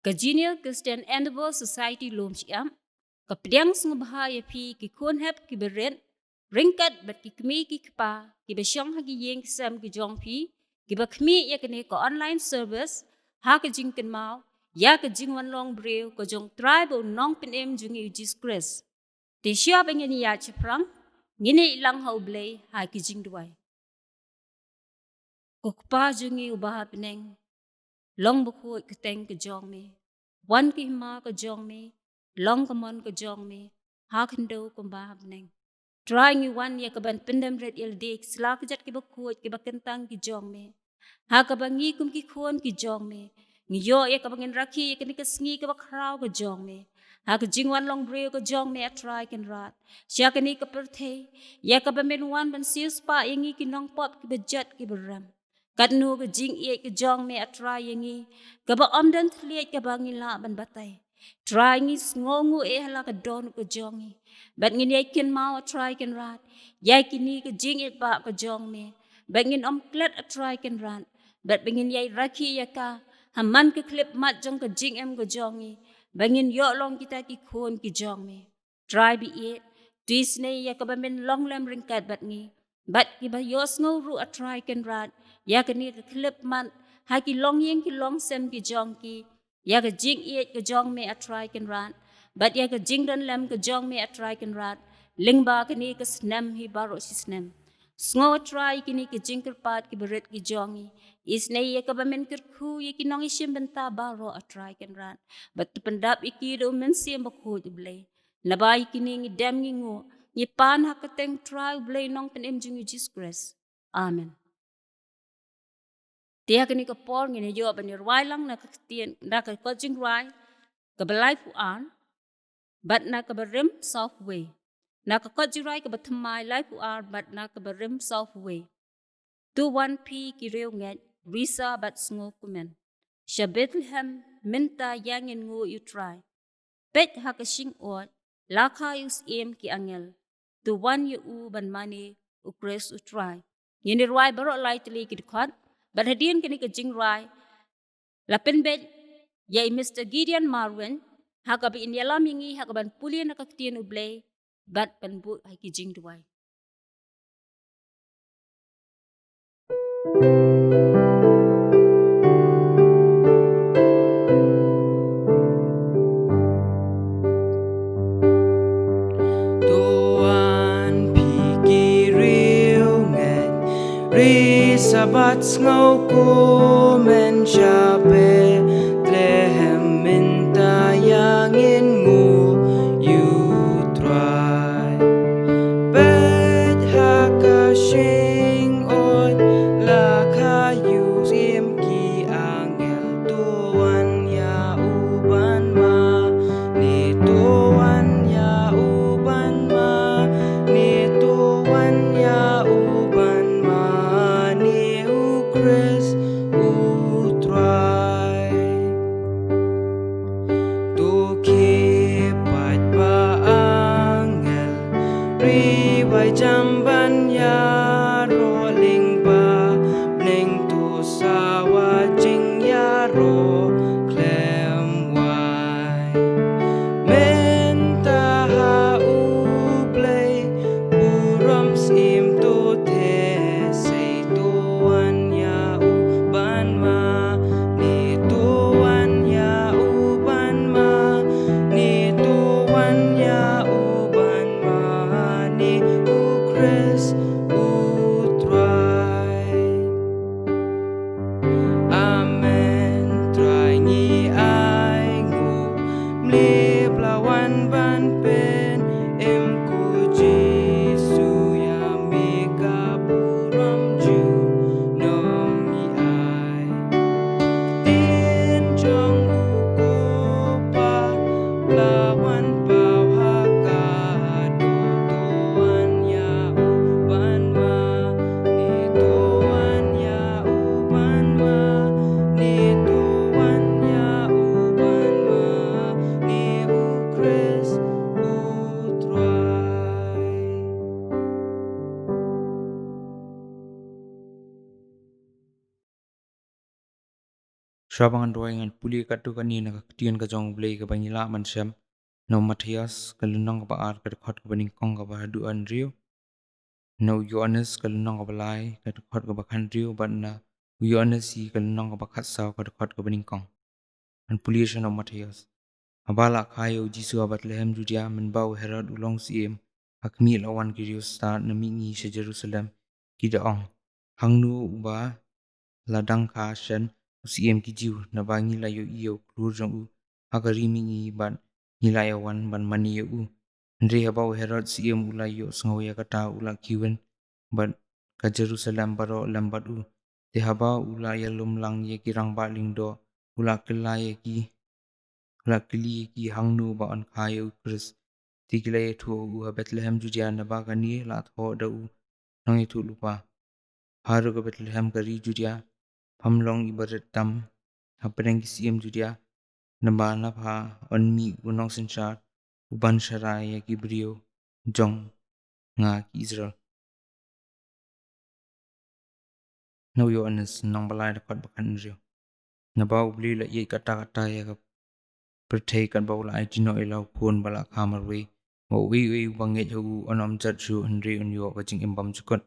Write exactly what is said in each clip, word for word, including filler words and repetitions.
Ka Junior Christian Endeavour Society Lumshyiap ka pdiang sngewbha ïa phi ki khun hep ki barit, ryngkat bad ki kmie ki kpa ki ba shong ha ki ïing ki sem ki jong phi, ki ba khmih ïa kane ka online service ha ka jingkynmaw ïa ka jingwan long briew ka jong Trai bad u Nongpynim jong ngi u Jisu Khrist. Te shuwa ba ngin ïaid shaphrang, ngin ïaid lang ha U Blei ha ki jingduwai. Ko Kpa jong ngi uba ha bneng, long bakhuid ka kyrteng ka jong me. Wan ka hima ka jong me, long ka mon ka jong me, ha khyndew kumba ha bneng. Trai, ngi wan ïa ka ban pyndem rit ïa lade ki sla ki jait ki bakhuid ki bakyntang ki jong me. Ha kaba ngi kum ki khun ki jong me, ngi ïoh ïa kaba ngin rakhe ïa kane ka sngi kaba khraw ka jong me ha ka jingwan long briew ka jong me, A Trai Kynrad, sha kane ka pyrthei, ïa kaba men wan ban siewspah ïa ngi ki nongpop ki bajot ki barem. Katno ka jingïeit ka jong me, A Trai, ïa ngi, kaba ym don thylliej kaba ngi lah ban batai. Trai, ngi sngewnguh eh ha la ka dohnud ka jong ngi. Bad ngin ïai kynmaw, A Trai Kynrad, ïa kine ka jingïeit ba ka jong me. Bad ngin ym klet, A Trai Kynrad. Bad ba ngin ïai rakhe ïa ka ha man ka khyllipmat jong ka jingim ka jong ngi. Ba ngin ïoh long kita ki khun ki jong me. Trai baieit, to isynei ïa kaba men long lem ryngkat bad ngi. Bad kiba ïohsngew ruh, A Trai Kynrad, ïa kane ka khyllipmat ha ki longïing ki longsem ki jong ki, ïa ka jingïeit ka jong me, A Trai Kynrad, bad ïa ka jingdon lem ka jong me, A Trai Kynrad, lyngba kane ka snem hi baroh shi snem. Sngew, A Trai, kine ki jingkyrpad ki barit ki jong ngi. Isynei ïa kaba men kyrkhu ïa ki nongïashim bynta baroh, A Trai Kynrad, bad to pyndap ïa ki da U Mynsiem Bakhuid U Blei. Naba ïa kine ngi dem ngi nguh, ngi pan ha ka kyrteng Trai U Blei Nongpynim jong ngi Jisu Khrist. Amen. Te ha kane ka por ngin ïa ïoh ban ïa rwai lang na ka ktien, na ka kot jingrwai kaba laiphew ar bad na kaba rim sawphew wei. Na ka kot jingrwai kaba thymmai laiphew ar bad na kaba rim sawphew wei. To wan phi ki riewngeit, risa bad sngewkmen. Sha Bethlehem mynta ïa ngin nguh ïa U Trai. Peit ha ka shyngod, la kha ïa u syiem ki angel. To wan ïa u ban mane, U Khrist U Trai. Ngin ïa rwai baroh lai tylli ki dkhot, bad hadien kane ka jingrwai, la pynbeit ïa i Mister Gideon Marwin, ha kaba in ïalam ïa ngi ha kaban pule na ka ktien U Blei, bad ban buh ha ki jingduwai. To wan phi ki riewngeit, risa bad sngewkmen, sha Bethlehem mynta ïa ngin nguh ïa U Trai. Peit ha ka shyngod, la kha ïa u syiem ki angel. To wan ïa u ban mane, to wan ïa u ban mane, to wan ïa u ban mane, U Khrist U Trai. Shuwa ba ngan duwai, ngan pule katto katne na ka ktien ka jong U Blei kaba ngi lah ban shem. Na u Mathaios ka lynnong kaba ar, ka dkhot kaba nyngkong kaba haduh hynriew. Na u Ïoannis ka lynnong kaba lai, ka dkhot kaba khathynriew, bad na u Ïoannis hi ka lynnong kaba khatsaw, ka dkhot kaba nyngkong. Ngan pule sha na u Mathaios. Haba la kha ïa u Jisu ha Bethlehem Judia, mynba u Herod u long syiem, ha khmih la wan ki riewstad na mihngi sha Jerusalem, ki da ong, "Hangno uba la dang kha shen u syiem ki Jiw, naba ngi la ïohi ïa u khlur jong u ha ka ri mihngi, bad ngi la ïa wan ban mane ïa u?" Hynrei haba u Herod syiem u la ïohsngew ïa kata, u la kiwin, bad ka Jerusalem baroh lem bad u. Te haba u la ïalum lang ïa ki rangbah lyngdoh, u la kylli ïa ki, u la kylli ïa ki hangno ba yn kha ïa u Khrist. Te ki la ïathuh ha u, "Ha Bethlehem Judia, naba kane la thoh da u nongïathuhlypa: 'Haduh ka Bethlehem ka ri Judia, pham long iba rit tam hapdeng ki syiem Judia, naba na pha yn mih u nongsynshar uban shah rai ïa ki briew jong nga ki Israel.'" Na u Ïoannis lynnong ba lai, dkhot ba khathynriew. Naba U Blei u la ïeit katta katta ïa ka pyrthei, katba u la aiti noh ïa la u Khun ba la kha marwei, ba uei uei uba ngeit ha u un ym jot shuh, hynrei un ïoh ka jingim bymjukut.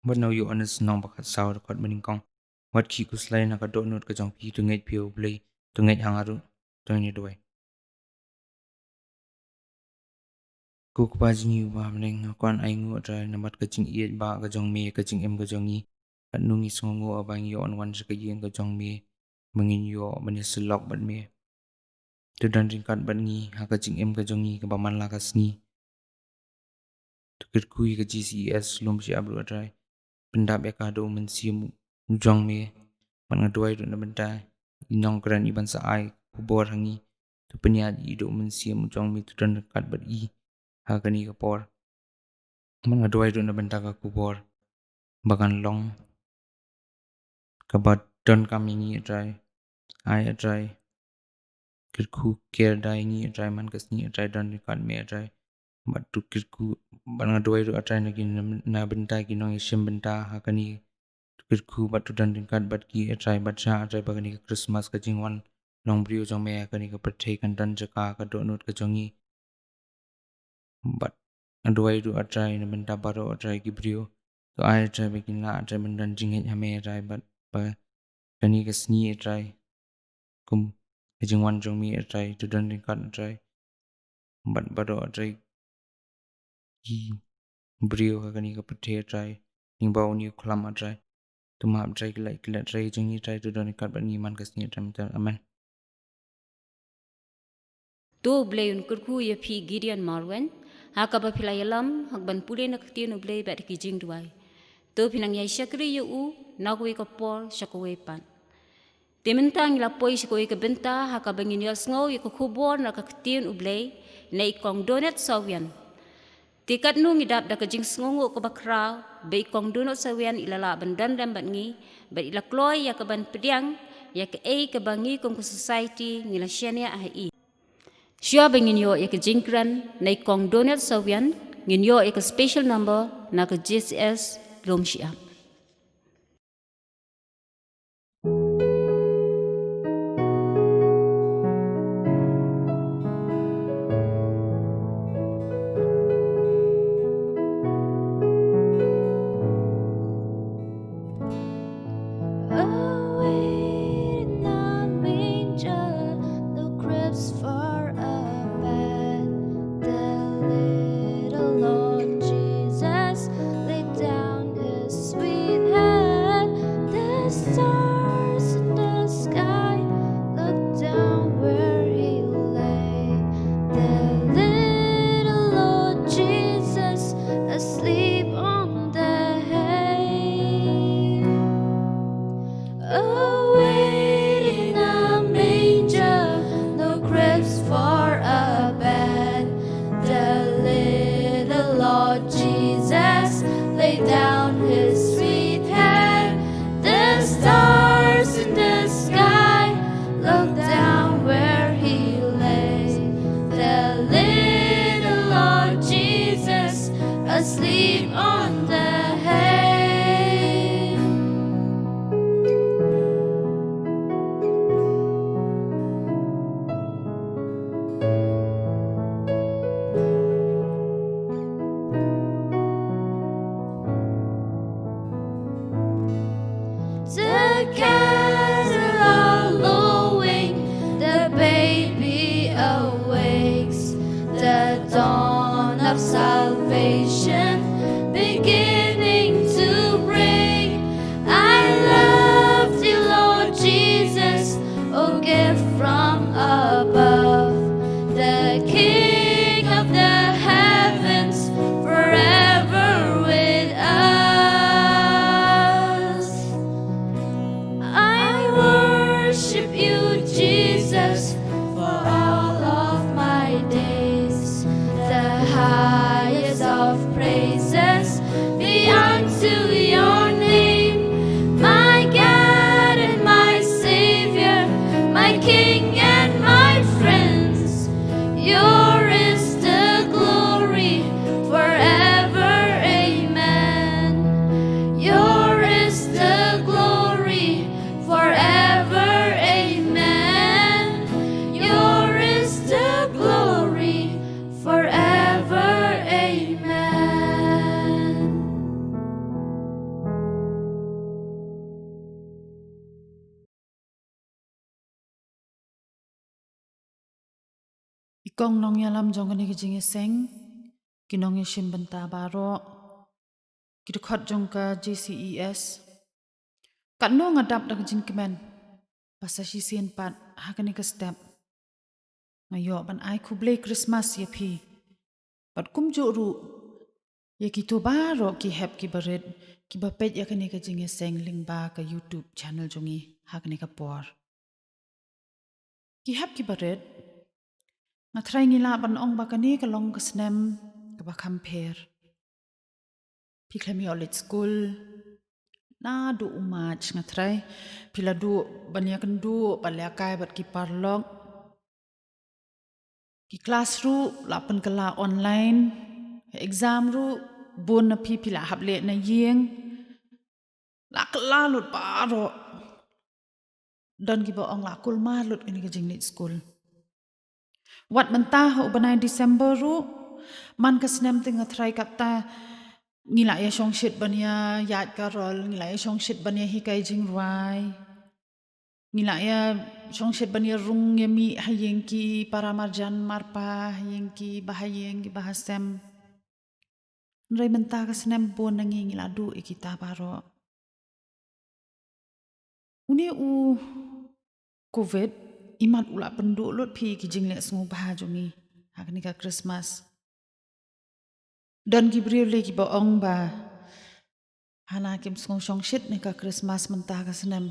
Bad na u Ïoannis lynnong ba khatsaw, dkhot ba nyngkong. Wat khih khuslai na ka dohnud ka jong phi, to ngeit phi ha U Blei, to ngeit ha nga ruh, to ngin ïa duwai. Ko Kpa jong ngi uba ha bneng, nga kwah ban ainguh, A Trai, namar ka jingïeit ba ka jong me, ka jingim ka jong ngi. Katno ngi sngewnguh haba ngi ïoh ban wan sha ka ïing ka jong me, ba ngin ïoh ban ïasyllok bad me. To don ryngkat bad ngi ha ka jingim ka jong ngi kaba man la ka sngi. To kyrkhu ïa ka J C E S Lumshyiap ruh, A Trai. Pyndap ïa ka haduh u Mynsiem u jong me. Bad nga duwai ruh na bynta i nongkren, iban sa ai khubor ha ngi. To pynïaid i haduh u Mynsiem u jong me, to don ryngkat bad i ha kane ka por. Bad nga duwai ruh na bynta ka khubor ba kan long kaba donkam ïa ngi, A Trai. Ai, A Trai, kyrkhu, ker da ïa ngi, A Trai, man ka sngi, A Trai, don ryngkat me, A Trai. Bad to kyrkhu, bad nga duwai ruh, A Trai, na ki, na bynta ki nongïashim bynta ha kane. To kyrkhu bad to don ryngkat bad ki, A Trai, bad shah, A Trai, ba kane ka Christmas, ka jingwan longbriew jong me ha kane ka pyrthei kan don jaka ha ka dohnud ka jong ngi. Bad nga duwai ruh, A Trai, na bynta baroh, A Trai, ki briew. To ai, A Trai, ba kin lah, A Trai, ban don jingngeit ha me, A Trai, bad ba kane ka sngi, A Trai, kum ka jingwan jong me, A Trai, to don ryngkat, A Trai, bad baroh, A Trai, ki briew ha kane ka pyrthei, A Trai, lyngba une u khlam, A Trai. To map, A Trai, ki lait ki lait, A Trai, jong ngi, A Trai, to don ryngkat bad ngi man ka sngi, A Trai, mynta. Amen. To U Blei un kyrkhu ïa phi, Gideon Marwein, ha kaba phi la ïalam hok ban pule na ka ktien U Blei bad ki jingduwai. To phin nang ïai shakri ïa u na kawei ka por sha kawei pat. Te mynta ngi la poi sha kawei ka bynta ha kaba ngin ïohsngew ïa ka khubor na ka ktien U Blei na i Kong Donat Sawian. Te katno ngi dap da ka jingsngewnguh kaba khraw ba i Kong Donat Sawian i la lah ban don lem bad ngi, bad i la kloi ïa ka ban pdiang ïa kaei kaba ngi kum ka society ngi la shaniah ha i. Shuwa ba ngin ïoh ïa ka jingkren na i Kong Donat Sawian, ngin ïoh ïa ka special number na ka J C S Lumshyiap. Away in the manger, no cribs for a bed, the little Lord Jesus laid down his sweet head. The stars in the sky looked down where he lay. The little Lord Jesus asleep on the hay. Away in a manger, no cribs for a bed, the little Lord Jesus laid down his sweet head. The stars in the sky looked down where he lay. The little Lord Jesus Asleep on the hay. The cattle are lowing, the baby awakes, the dawn of salvation beginning to break. I love thee, Lord Jesus, O gift from above, the King of the heavens, forever with us. I worship you, Jesus, for all of my days. The highest of praises be unto your name, my God and my Savior, my King and my friends. Your is the glory forever, amen. Your is the glory forever, amen. Your is the glory forever, amen. I kong nongïalam jong kane ka jingïaseng, ki nongïashim bynta baroh, ki dkhot jong ka J C E S. Katno nga dap da ka jingkmen ba sa shisien pat ha kane ka step nga ïoh ban ai khublei Christmas ïa phi. Bad kumjuh ruh ïa kito baroh ki hep ki barit kiba peit ïa kane ka jingïaseng lyngba ka YouTube channel jong ngi ha kane ka por. Ki hep ki barit, nga tharai ngi lah ban ong ba kane ka long ka snem kaba kham pher. Phi khlem ïoh leit skul naduh u March, nga tharai. Phi la duh ban ïakynduh, ban lehkai bad ki paralok. Ki klas ruh la pynkylla online. Exam ruh bun na phi, phi la hap leh na ïing. La kylla lut baroh. Don kiba ong la kulmar lut kane ka jingleit skul. Wat mynta ha u bnai December ruh, man ka snem te nga tharai kata ngi la ïa shongshit ban ïa ïaid carol, ngi la ïa shongshit ban ïa hikai jingrwai. Ngi la ïa shongshit ban ïa rung ïa mih ha ïing ki para marjan marpa, ha ïing ki bahaïing ki bahasem. Hynrei mynta ka snem bun na ngi ngi la duh ïa kita baroh. Une u Covid imat u la pynduh lut phi ki jingleh sngewbha jong ngi ha kane ka Christmas. Don ki briew lei kiba ong ba hana kim sngew shongshit ne ka Christmas mynta ka snem.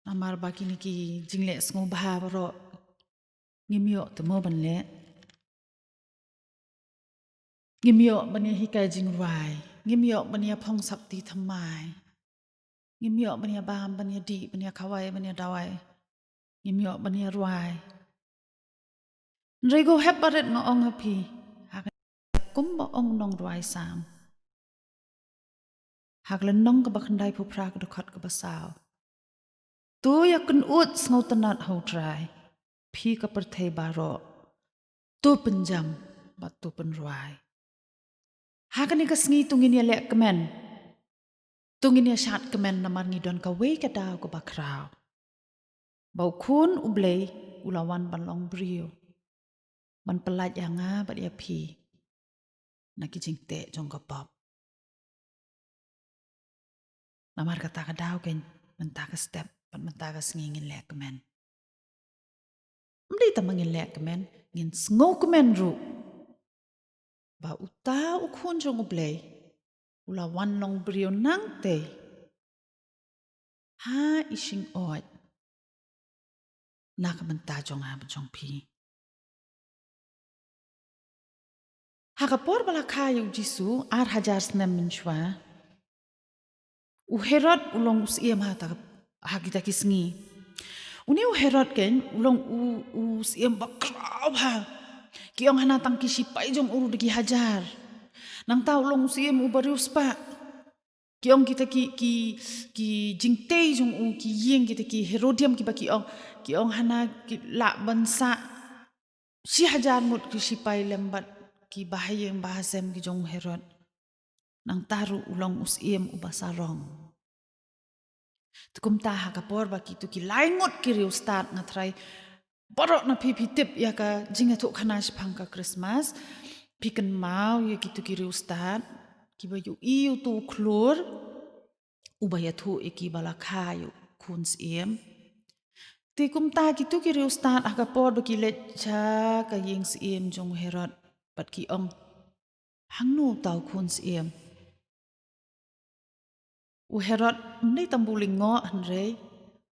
Namar ba kine ki jingleh sngewbha baroh ngim ïoh te mo ban leh. Ngim ïoh ban ïa hikai jingrwai. Ngim ïoh ban ïa phong sopti thymmai. Ngim ïoh ban ïa bam, ban ïa dih, ban ïa khawai, ban ïa dawai. Ngim ïoh ban ïa rwai. Hynrei ko hep barit nga ong ha phi, ha ka, kumba ong nongrwai Salm ha ka lynnong kaba khyndai phew phra ka dkhot kaba saw. To ïa kynnoh sngewtynnat ha U Trai, phi ka pyrthei baroh. To pynjam bad to pynrwai. Ha kane ka sngi to ngin ïa leh kmen. To ngin ïa shad kmen namar ngi don kawei ka daw kaba khraw. Ba U Khun U Blei u la wan ban long briew. Ban pyllait ïa nga bad ïa phi na ki jingteh jong ka pop. Namar kata ka daw keiñ mynta ka step bad mynta ka sngi ngin leh kmen. Ym dei tang ba ngin leh kmen, ngin sngew kmen ruh ba uta U Khun jong U Blei u la wan long briew nangtei ha i shingoid na ka bynta jong nga bad jong phi. Ha ka por ba la kha ïa U Jisu ar hajar snem mynshuwa, u Herod u long u syiem ha ta, ha kita ki sngi. Une u Herod keiñ u long u, u syiem ba khraw bha. Ki ong hana tang ki shipai jong u ruh da ki hajar. Nangta u long u syiem uba riewspah. Ki ong kita ki, ki, ki jingtei jong u, ki ïing kita ki Herodium kiba ki ong, ki ong hana ki lah ban sah shi hajar ngut ki sipai lem bad ki bahaïing bahasem ki jong u Herod. Nangta ruh u long u syiem uba sarong. Te kumta ha ka por ba kitu ki lai ngut ki riewstad, nga tharai baroh na phi phi tip ïa ka jingïathuhkhana shaphang ka Christmas. Phi kynmaw ïa kitu ki riewstad kiba ïohi ïa utu u khlur uba ïathuh ïa ki ba la kha ïa u khun syiem. Te kumta kitu ki riewstad ha ka por ba ki leit sha ka ïing syiem jong u Herod bad ki ong, hangno uta u khun syiem? U Herod ym dei tang ba u lyngngoh hynrei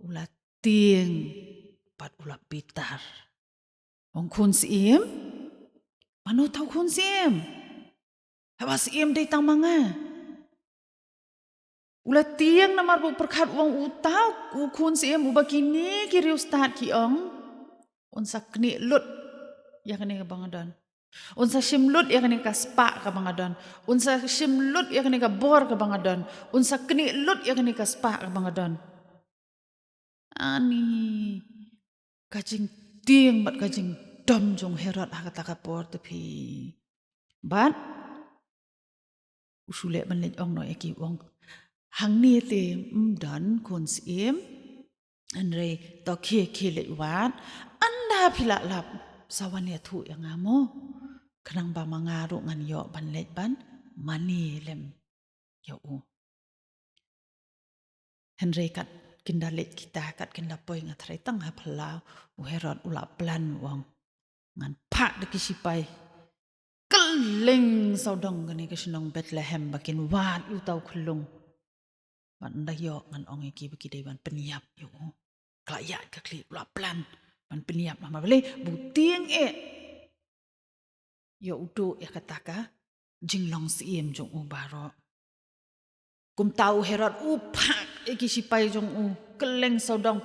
u la tieng bad u la bitar. Ong, khun syiem? Mano uta u khun syiem? Haba syiem dei tang ma nga. U la tieng namar ba u pyrkhat u ong uta u khun syiem uba kine ki riewstad ki ong un sa knieh lut ïa kane kaba nga don. Un sa shim lut ïa kane ka spah kaba nga don. Un sa shim lut ïa kane ka bor kaba nga don. Un sa knieh lut ïa kane ka spah kaba nga don. Ani ka jingtieng bad ka jingdom jong u Herod ha kata ka por te phi. Bad u shu leh ban leit ong noh ïa ki, u ong, hangne te ym don khun syiem. Hynrei to khie khie leit wad, ynda phi lah lap sa wan ïathuh ïa nga mo, khnang ba ma nga ruh ngan ïoh ban leit ban mane lem ïa u. Hynrei kat kin da leit kita, kat kin da poi, nga tharai tang ha phyllaw, u Herod u la plan, u ong, ngan phah da ki sipai kylleng sawdong kane ka shnong Bethlehem ba kin wad ïa uta u khyllung. Bad ynda ïoh ngan ong ïa ki ba ki dei ban pynïap ïa u. Ka la ïaid ka khlieh, u la plan ban pynïap namar balei, ba u tieng eh ïa u duh ïa kata ka jinglong syiem jong u baroh. Kumta u Herod u phah ïa ki sipai jong u kylleng sawdong,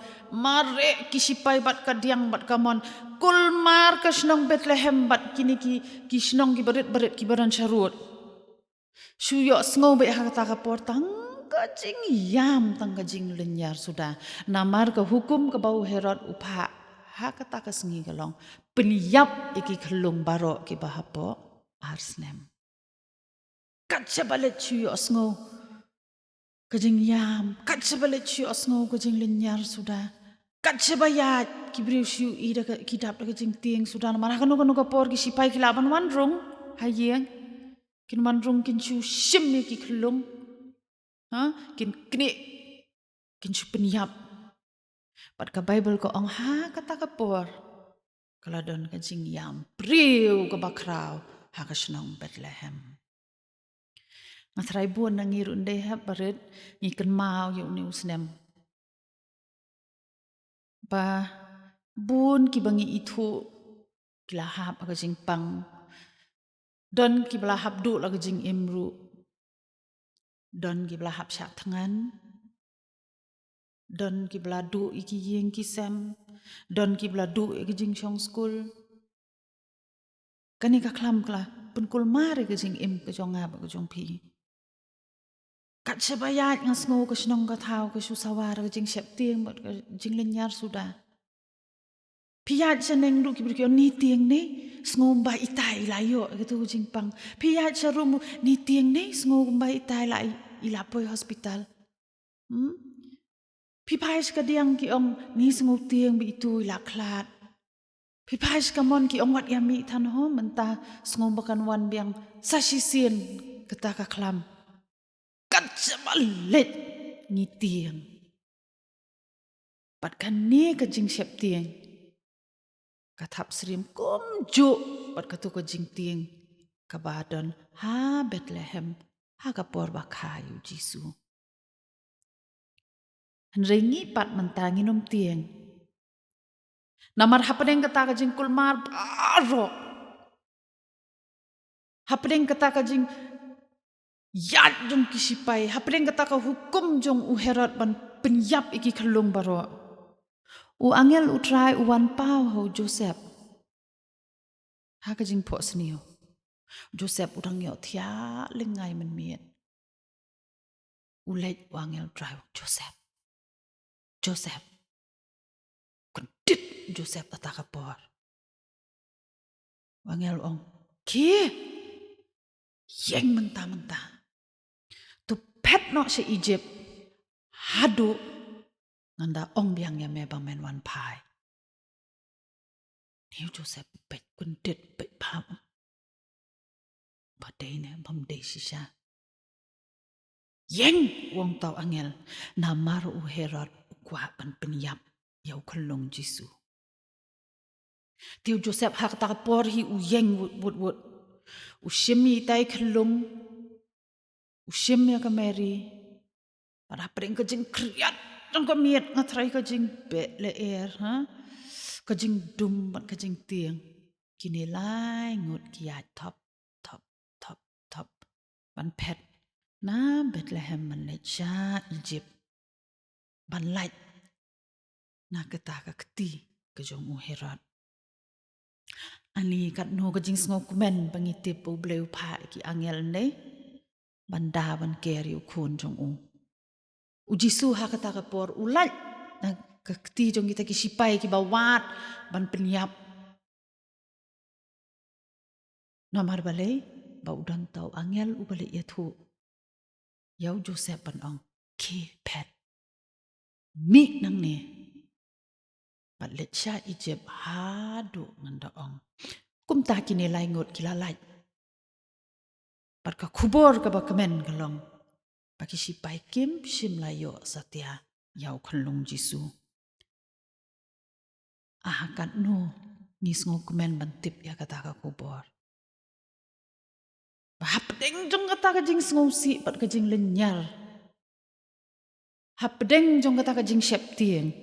mareh ki sipai bad ka diang bad ka mon, kulmar ka shnong Bethlehem bad kine ki, ki shnong kiba rit ba rit kiba don sharud. Shu ïohsngew beit ha kata ka por tang ka jingïam, tang ka jinglynñiar suda. Namar ka hukum kaba u Herod u phah ha kata ka sngi ka long, pynïap ïa ki khyllung baroh kiba hapoh ar snem. Kat shaba leit shu ïohsngew ka jingïam, kat shaba leit shu ïohsngew ka jinglynñiar suda. Kat shaba ïaid ki briew shu ïohi da ka, ki dap da ka jingtieng suda. Namar ha kano kano ka por ki sipai ki lah ban wan rung ha ïing, kin wan rung, kin shu shim ïa ki khyllung. Ha, kin knieh, kin shu pynïap. Bad ka Baibl ka ong ha kata ka por ka la don ka jingïam briew kaba khraw ha ka shnong Bethlehem. Nga tharai bun na ngi ruh, ynda hap barit ngi kynmaw ïa une u snem ba bun kiba ngi ithuh ki la hap ha ka jingpang. Don kiba la hap duh la ka jingim ruh. Don kiba la hap shah thngan. Don kiba la duh ïa ki ïing ki sem. Don kiba la duh ïa ka jingshong skul. Kane ka khlam ka la pynkulmar ïa ka jingim ka jong nga bad ka jong phi. Kat shaba ïaid nga sngew ka shnong ka thaw ka shu sawa da ka jingsheptieng bad ka jinglynñiar suda. Phi ïaid shaneng ruh ki briew ki ong, ne tieng ne, sngew ba itai i la ïoh ïa kato ka jingpang. Phi ïaid sha rum ruh, ne tieng ne, sngew ba itai i la, i la poi hospital. Hmm? Phi phai sha ka diang ki ong, ne sngew tieng ba itu i la khlad. Phi phai sha ka mon ki ong, wat ïa mih than ho mynta, sngew ba kan wan biang sa shisien kata ka khlam. Kat shaba leit ngi tieng. Bad kane ka jingsheptieng ka thap syriem kumjuh bad kato ka jingtieng kaba don ha Bethlehem ha ka por ba kha ïa u Jisu. Hynrei ngi pat mynta ngin ym tieng. Namar hapdeng kata ka jingkulmar baroh, hapdeng kata ka jingïaid jong ki sipai, hapdeng kata ka hukum jong u Herod ban pynïap ïa ki khyllung baroh, u angel U Trai u wan paw ha u Joseph ha ka jingphohsniew. Joseph u dang ïoh thiah lyngngai mynmiet. U leit u angel u trai, Joseph, Joseph, kyndit Joseph ha kata ka por. U angel u ong, khie, ïeng mynta mynta. To phet noh sha Egypt haduh ngan da ong biang ïa me ba men wan phai. Ni u Joseph u peit kyndit, peit bha, ba dei ne bym dei shisha. Ïeng, u ong uta u angel, namar u Herod u kwah ban pynïap ïa u khyllung Jisu. Te u Joseph ha kata ka por hi u ïeng wut wut wut. U shim ïa itai i khyllung, u shim ïa ka Mary. Bad hapdeng ka jingkhriat jong ka miet, nga tharai ka jingbeh lyer, ha, ka jingdum bad ka jingtieng. Kine lai ngut ki ïaid thop thop thop thop ban phet na Bethlehem ban leit sha Egypt ban lait na kata ka kti ka jong u Herod. Ani katno ka jingsngewkmen ba ngi tip ba U Blei u phah ïa ki angel ne ban da ban ker ïa u khun jong u. U Jisu ha kata ka por u lait na ka kti jong kita ki sipai kiba wad ban pynïap. Namar balei? Ba u don uta u angel uba leit ïathuh ïa u Joseph ban ong, khie phet, mih nangne bad leit sha Egypt haduh ngan da ong. Kumta kine lai ngut ki la lait. Bad ka khubor kaba kmen ka long ba ki sipai kim shym la ïoh satia ïa u khyllung Jisu. Ah, katno ngi sngewkmen ban tip ïa kata ka khubor. Ba hapdeng jong kata ka jingsngewsih bad ka jinglynñiar, hapdeng jong kata ka jingsheptieng,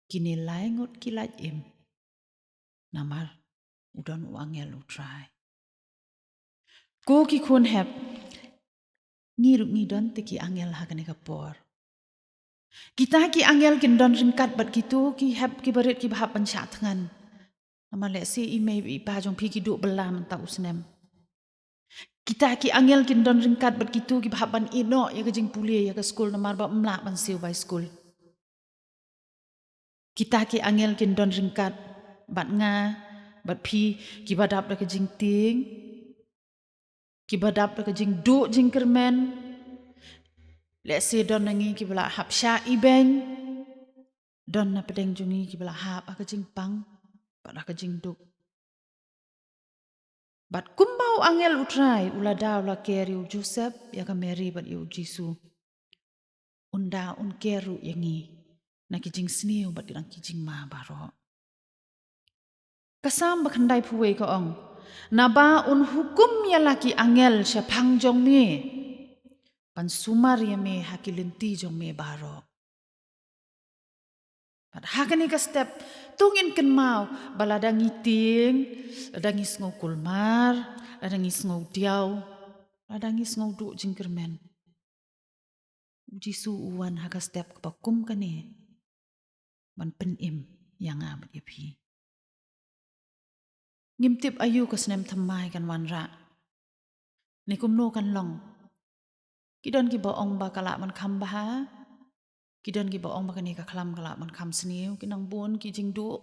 kine lai ngut ki lait im. Namar u don u angel U Trai. Ko ki khun hep, ngi ruh ngi don te ki angel ha kane ka por. Kita ki angel kin don ryngkat bad kito ki hep ki barit kiba hap ban shah thngan. Namar lehse i mei i pa jong phi ki duh bylla mynta u snem. Kita ki angel kin don ryngkat bad kito kiba hap ban ïehnoh ïa ka jingpule ïa ka skul namar ba ym lah ban siew bai skul. Kita ki angel kin don ryngkat bad nga, bad phi, kiba dap da ka jingtieng, kiba dap da ka jingduh jingkyrmen. Lehse don na ngi kiba la hap shah ibeiñ, don na pdeng jong ngi kiba la hap ha ka jingpang bad ha ka jingduk. Bad kumba u angel U Trai u la da u la ker ïa u Joseph, ïa ka Mary bad ïa u Jisu, un da un ker ruh ïa ngi na ki jingsniew bad na ki jingma baroh. Ka Salm ba khyndaiphew wei ka ong, naba un hukum ïa la ki angel shaphang jong me ban sumar ïa me ha ki lynti jong me baroh. Bad ha kane ka step, to ngin kynmaw ba lada ngi tieng, lada ngi sngewkulmar, lada ngi sngewdiaw, lada ngi sngewduh jingkyrmen, u Jisu u wan ha ka step kaba kum kane ban pynim ïa nga bad ïa phi. Ngim tip aïu ka snem thymmai kan wanrah ne kumno kan long. Ki don kiba ong ba ka lah ban kham bha, ki don kiba ong ba kane ka khlam ka lah ban kham sniew, ki nang bun ki jingduh.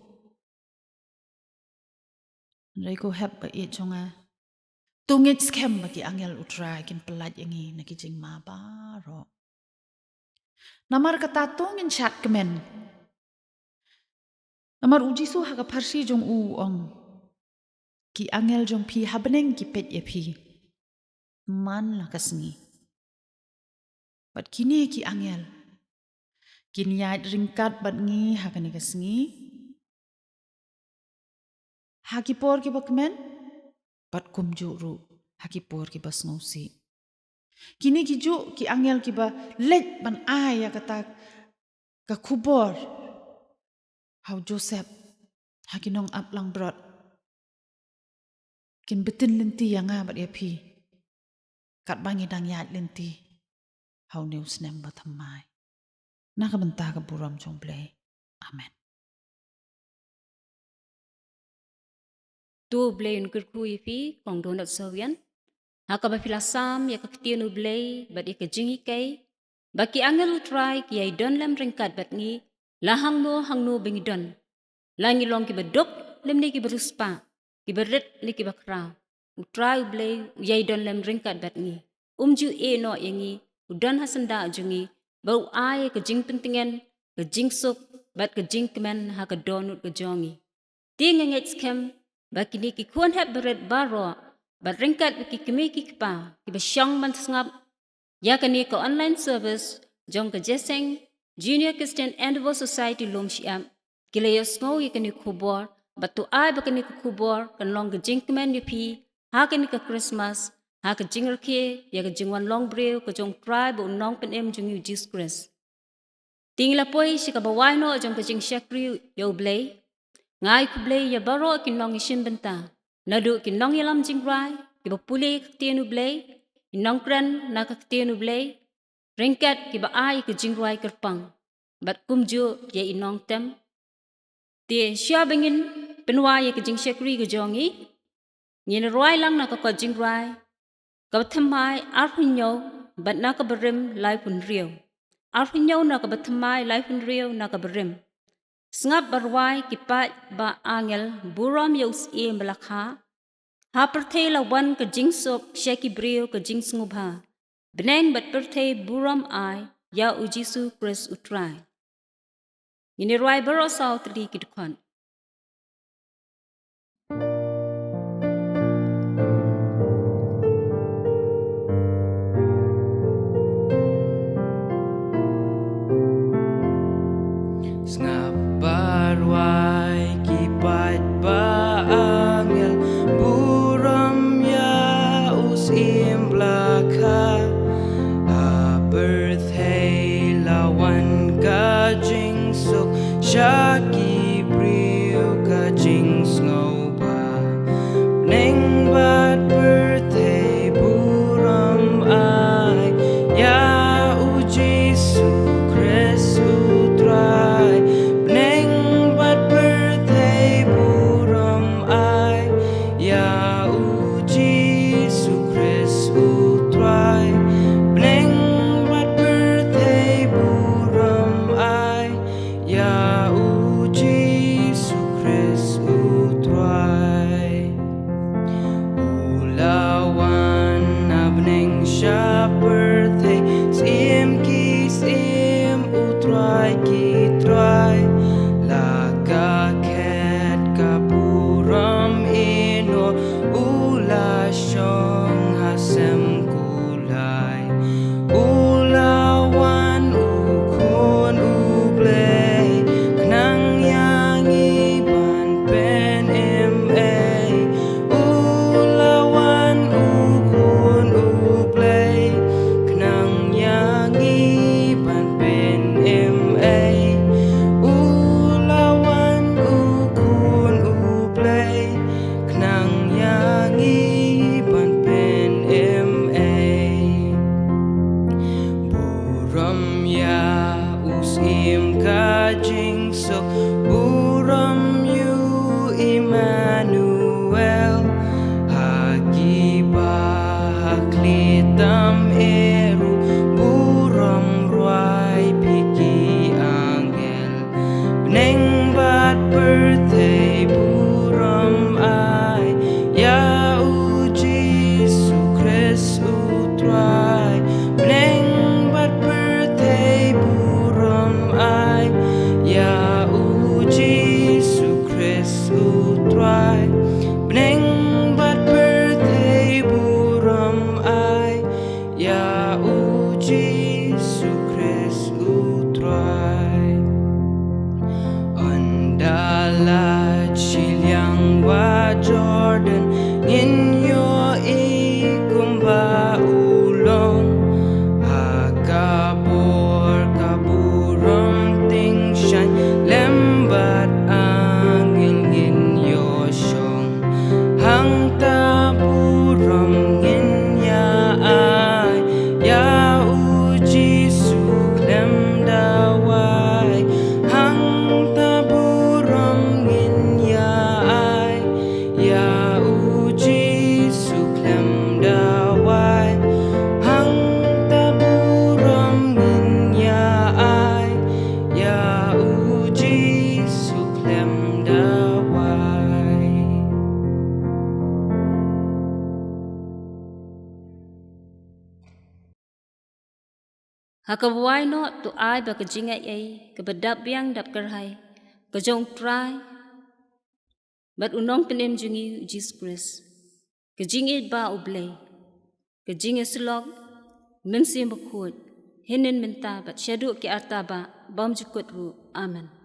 Hynrei ko hep ba ïeit jong nga, to ngeit skhem ba ki angel U Trai kin pyllait ïa ngi na ki jingma baroh. Namar kata to ngin shad kmen. Namar u Jisu ha ka pharshi jong u u ong, ki angel jong phi ha bneng ki peit ïa phi man la ka sngi. Bad kine ki angel kin ïaid ryngkat bad ngi ha kane ka sngi, ha ki por kiba kmen bad kumjuh ruh ha ki por kiba sngewsih. Kine ki juh ki angel kiba leit ban ai ïa kata ka khubor ha u Joseph, ha ki nongap langbrot, kin btin lynti ïa nga bad ïa phi katba ngi dang ïaid lynti ha une u snem ba thymmai. Na ka bynta ka burom jong U Blei. Amen. To U Blei un kyrkhu ïa phi, kong Donald Sawian. Ha kaba phi la sam ïa ka ktien U Blei bad ïa ka jinghikai ba ki angel U Trai ki ïai don lem ryngkat bad ngi, la hangno hangno ba ngi don. La ngi long kiba duk lymne kiba riewspah, kiba rit ne kiba khraw, U Trai U Blei u ïai don lem ryngkat bad ngi. Um ju ïehnoh ïa ngi, u don ha syndah jong ngi, ba u ai ïa ka jingpyntngen, ka jingsuk bad ka jingkmen ha ka dohnud ka jong ngi. Te nga ngeit skhem ba kine ki khun hep barit baroh, bad ryngkat bad ki kmie ki kpa kiba shong ban sngap ïa kane ka online service jong ka Jesseng Junior Christian Endeavour Society Lumshyiap, ki la ïohsngew ïa kane ka khubor, bad to ai ba kane ka khubor kan long ka jingkmen ïa phi ha kane ka Christmas, ha ka jingrakhe ïa ka jingwan long briew ka jong U Trai bad U Nongpynim jong ngi U Jisu Khrist. Te ngi la poi sha kaba wai noh jong ka jingshakri ïa U Blei. Nga ai khublei ïa baroh ki nongïashim bynta, naduh ki nongïalam jingrwai kiba pule ka ktien U Blei, ki nongkren na ka ktien U Blei, ryngkat kiba ai ka jingrwai kyrpang, bad kumjuh ïa i nongtem. Te shuwa ba ngin pynwai ïa ka jingshakri ka jong ngi, ngin rwai lang na ka kot jingrwai kaba thymmai arphew hynñiew bad na kaba rim laiphew hynriew. Arphew hynñiew na kaba thymmai, laiphew hynriew na kaba rim. Sngap ban rwai. Ki paid ba angel, burom ïa u syiem ba la kha. Ha pyrthei la wan ka jingsuk, sha ki briew ka jingsngewbha. Bneng bad pyrthei burom ai ïa U Jisu Khrist U Trai. Ngin ïa rwai baroh saw tylli ki dkhot. Sngap ban rwai. Ki paid ba angel, burom ïa u syiem ba la kha. Ha pyrthei la wan ka jingsuk, sha ki briew ka jingsngewbha. Bneng bad pyrthei burom ai ïa U Jisu Khrist U Trai. Bneng bad pyrthei burom ai ïa U Jisu Khrist U Trai. Bneng bad pyrthei burom ai ïa U Jisu Khrist U Trai. U la wan na bneng sha pyrthei, Syiem ki syiem, U Trai ki trai. La ka khet ka burom ïehnoh, u la shong ha sem kulai. U la wan U Khun U Blei, khnang ïa ngi ban pynim ei. U la wan U Khun U Blei, khnang ïa ngi ban pynim ei. U la wan U Khun U Blei, khnang ïa ngi ban pynim ei. Burom ïa u Syiem ka jingsuk, burom ïa u Immanuel. Ha ki ba ha khlieh tam eh ruh, burom rwai phi ki angel. Bneng bad pyrthei burom ai ïa U Jisu Khrist U Trai. Bneng bad pyrthei burom ai ïa U Jisu Khrist U Trai. Bneng bad pyrthei burom ai Ha kaba wai noh to ai ba ka jingaiei kaba dap biang dap kyrhai ka jong U Trai bad U Nongpynim jong ngi U Jisu Khrist, ka jingïeit ba U Blei, ka jingïasyllok U Mynsiem Bakhuid, hynnin mynta bad shaduh ki arta ba bymjukut ruh. Amen.